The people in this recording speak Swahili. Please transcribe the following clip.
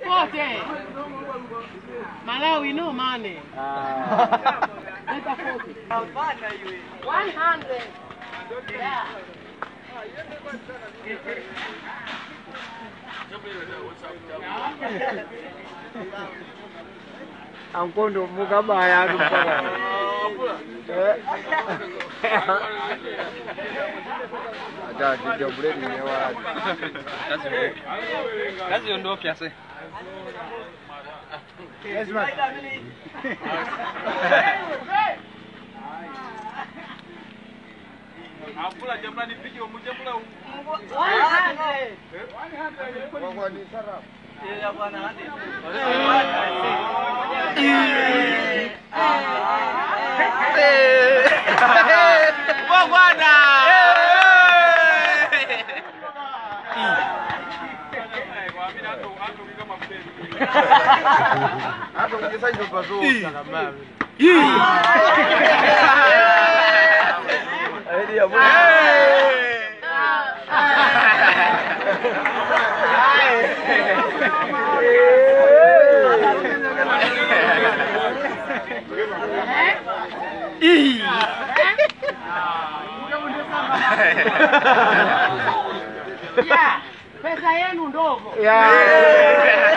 40. Malawi no money. Leta 40. 100. Yeah. Ankondo mukabaya mpaka. Ada dijobule ni wa. Kazi ondoke ase. Lazima. Akula jamani piki omujambula. 100. 100. Ni sarafu. Ya bwana hadi. Bwana. Hapo ungesaidia pazo kama. Yeah, pesa yenu ndogo. Yeah.